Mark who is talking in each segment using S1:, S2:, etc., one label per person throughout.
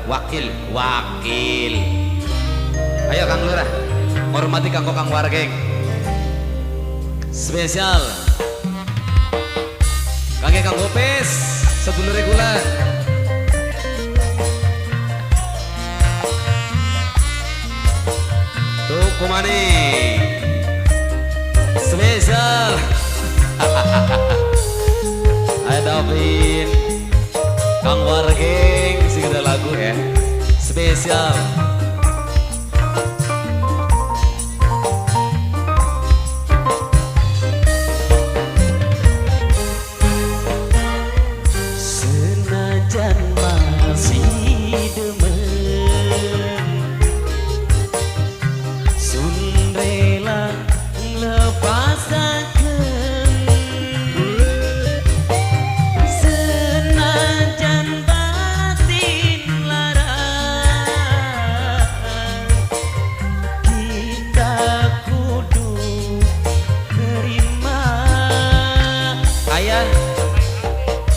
S1: Wakil, wakil. Ayo Kang Lurah, hormati kanggo Kang Wargeng. Spesial. Kangge Kang Gopes, sedulure kula. Tuku maning. Spesial. Ayo Davin, Kang Wargeng, sing ada lagu ya. Spesial.
S2: Senajan masih demen, sun rela nglepasaken. Senajan batin lara, kita kudu terima.
S1: Ayah,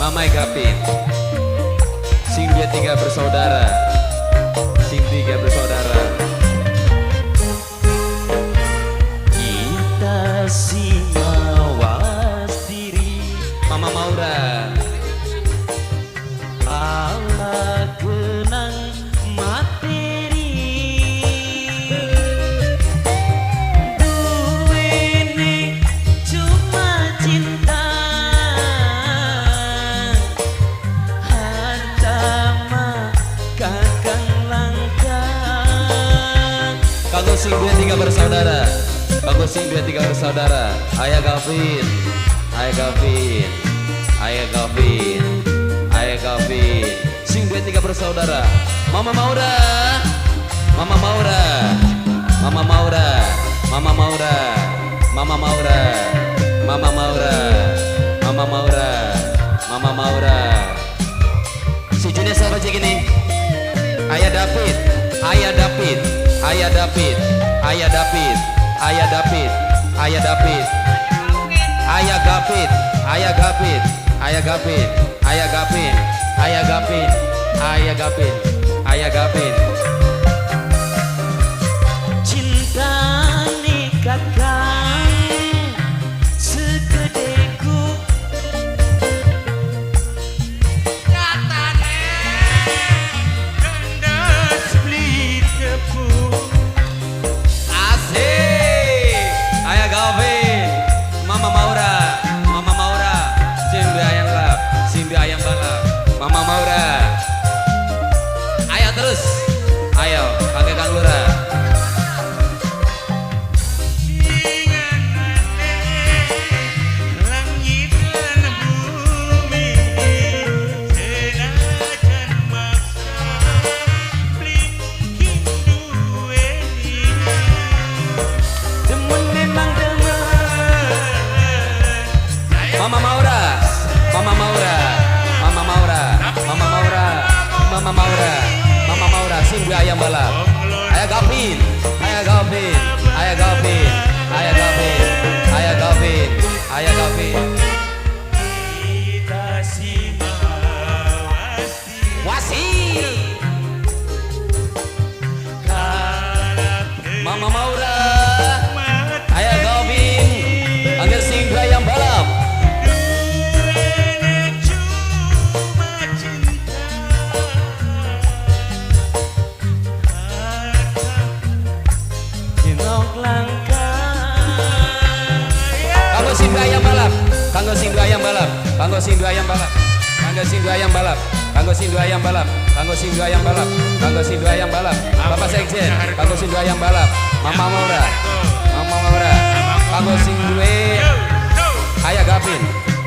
S1: Mamai Gapin, sing dia tiga bersaudara, sing tiga bersaudara.
S2: Kita sing mawas diri,
S1: Mama Maura,
S2: ala kenang materi. Duwene cuma cinta, harta mah kakang langka.
S1: Kanggo sing dua tiga bersaudara, kanggo sing dua tiga bersaudara. Ayah Gavin, Ayah Gavin, Ayah Gavin, Ayah Gavin. Sing dua tiga bersaudara. Mama Maura, Mama Maura, Mama Maura, Mama Maura, Mama Maura, Mama Maura, Mama Maura, Mama Maura. Si jenis apa sih gini? Ayah David, Ayah David, Ayah David, Ayah David, Ayah David, Ayah David, Ayah Gavin, Ayah Gavin, Ayah Gavin, Ayah Gavin, Ayah Gavin, Ayah Gavin, Ayah Gavin.
S2: Cinta ni kakang segedeku,
S3: Nyatane kandas beli tepung.
S1: Asik, Ayah Gavin, Mama Maura, Mama Maura, Simbi ayam lap, Simbi ayam balap, Mama Maura. Ayo terus, ayo, kakek Kang Lurah.
S3: Inganane langit lan bumi, senajan maksa beli mungkin duweni.
S2: Demen memang demen.
S1: Mama Maura, Mama Maura, Mama Maura, Mama Maura, Mama Maura, Mama Maura, Simbi ayam balap. Ayah Gavin, Ayah Gavin, Ayah Gavin, Ayah Gavin, Ayah Gavin, Ayah Gavin.
S3: Kita si mawas diri.
S1: Wasi, Mama Maura, Ayah Gavin, Angger Simbi ayam balap.
S3: Duwene cuma cinta, harta
S2: Jenok langka.
S1: Kanggo sing duwe ayam balap, kanggo sing duwe ayam balap, kanggo sing duwe ayam balap, kanggo sing duwe ayam balap, kanggo sing duwe ayam balap, kanggo sing duwe ayam balap, kanggo sing duwe ayam balap, Bapak Sekjen, kanggo sing duwe ayam balap, Mama Maura, Mama Maura, kanggo sing duwe Ayah Gavin,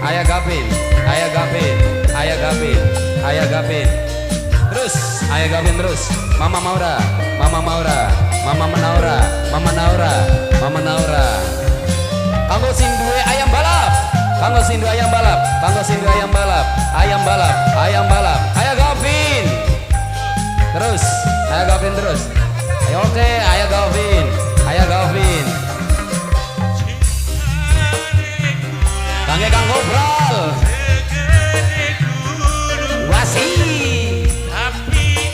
S1: Ayah Gavin, Ayah Gavin, Ayah Gavin, Ayah Gavin. Terus, Ayah Gavin terus. Mama Maura, Mama Maura, Mama Menaura, Mama Naura, Mama Naura. Kanggo sing duwe ayam balap, kanggo sing duwe ayam balap, kanggo sing duwe ayam balap, ayam balap, ayam balap. Ayah Gavin. Terus, Ayah Gavin terus. Ayo oke, Ayah Gavin, Ayah Gavin. Kangge Kang Gobral.
S3: Segede gunung.
S1: Wasi.
S3: Tapi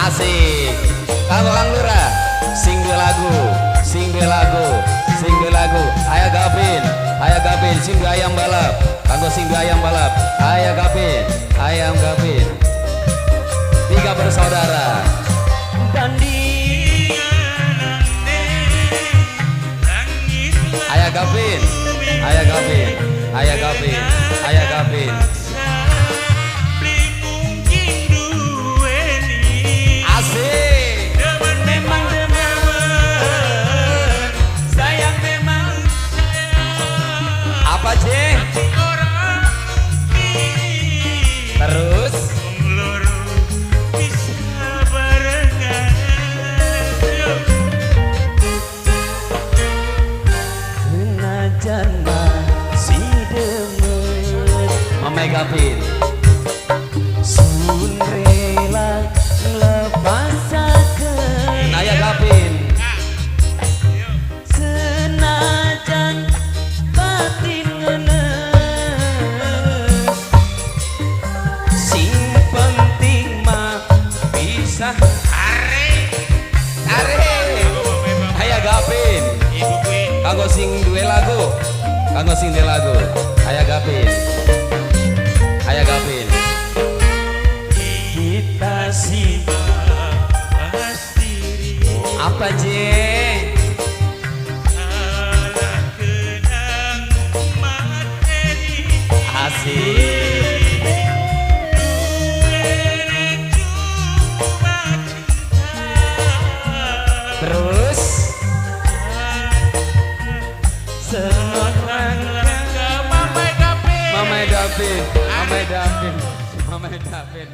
S1: Asik. Kanggo Kang Lurah, sing duwe lagu, sing duwe lagu, sing duwe lagu. Ayah Gavin, ayah Gavin, sing duwe ayam balap. Kanggo sing duwe ayam balap, ayah Gavin, ayam Gavin. Tiga bersaudara.
S2: Banding
S1: Ayah Gavin, ayah Gavin, ayah Gavin, ayah Gavin.
S3: Beli mungkin duweni.
S1: Asik.
S3: Demen
S2: memang demen, sayang memang.
S1: Apa J?
S3: Ora mungkin.
S1: Terus
S3: Wong loro bisa barengan. Yo.
S2: Senajan masih demen,
S1: Mama Gavin.
S2: Sun rela nglepasaken.
S1: Ayah Gavin.
S2: Senajan batin ngenes,
S1: Sing penting mah bisa.
S3: Are.
S1: Are. Ayah Gavin.
S3: Ibu kuwi.
S1: Kanggo sing duwe lagu. Kanggo sing duwe lagu. Ayah Gavin. Ayah Gavin.
S2: Kita sih
S3: Pasti
S1: Apa J?
S3: salah kenang materi.
S1: Asik.
S3: Duwene cuma cinta.
S1: Terus
S2: Senot langkah.
S3: Mama Gavin.
S1: Mama Gavin, Mama Gavin, Mama Gavin.